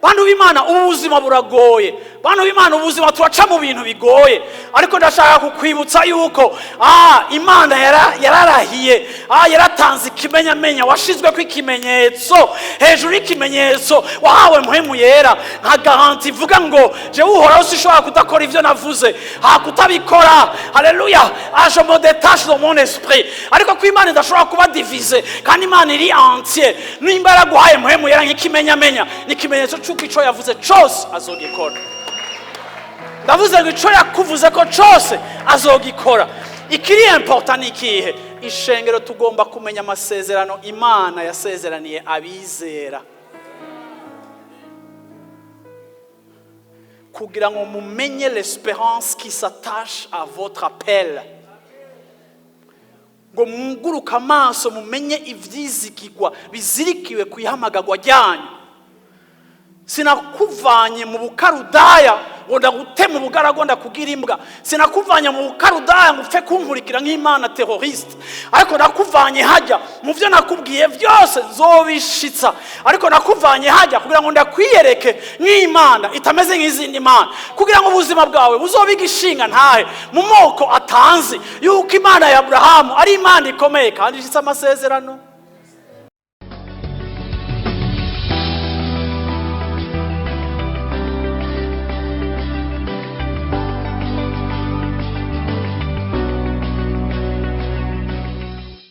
Bantu b'Imana, ubu buzima buragoye. Bantu b'Imana, ubuzima turaca mu bintu bigoye, ariko ndashaka kukwibutsa yuko Imana yararahiye, yaratanze ikimenyamenya, washizwe ko ikimenyetso hejuru y'ikimenyetso, wahawe Mpwemu Yera nka garantie ivuga ngo: "Jewe Uhoraho sinshobora kudakora ivyo navuze." Hakutabikora, haleluya, je me détache dans mon esprit. Ariko ko Imana idashobora kuba divisée kandi Imana iri entier, nimba yaraguhaye Mpwemu Yera nk'ikimenyamenya, ni ikimenyetso c'uko ico yavuze cose azogikora. Ndavuze ngo ico yakuvuze ko cose azogikora. Ikiri important ni ikihe? Ishengero, tugomba kumenya amasezerano Imana yasezeraniye abizera, kugira ngo mumenye l'espérance qui s'attache à votre appel, ngo mwuguruke amaso mumenye ivyizigirwa bizirikiwe ku ihamagagwa ryanyu. Sinakuvanye mu Bukarudaya ngo ndagute mu bugaragu, ndakugira imbwa. Sinakuvanye mu Bukarudaya ngo upfe kunkurikira nk'imana terroriste, ariko nakuvanye hajya mu byo nakubwiye byose nzobishitsa. Ariko nakuvanye hajya kugira ngo ndakwiyereke nk'Imana itameze nk'izindi mana, kugira ngo ubuzima bwawe buzobe igishinga ntahe mu moko atanzi yuko Imana ya Aburahamu ari Imana ikomeye kandi ishitse amasezerano.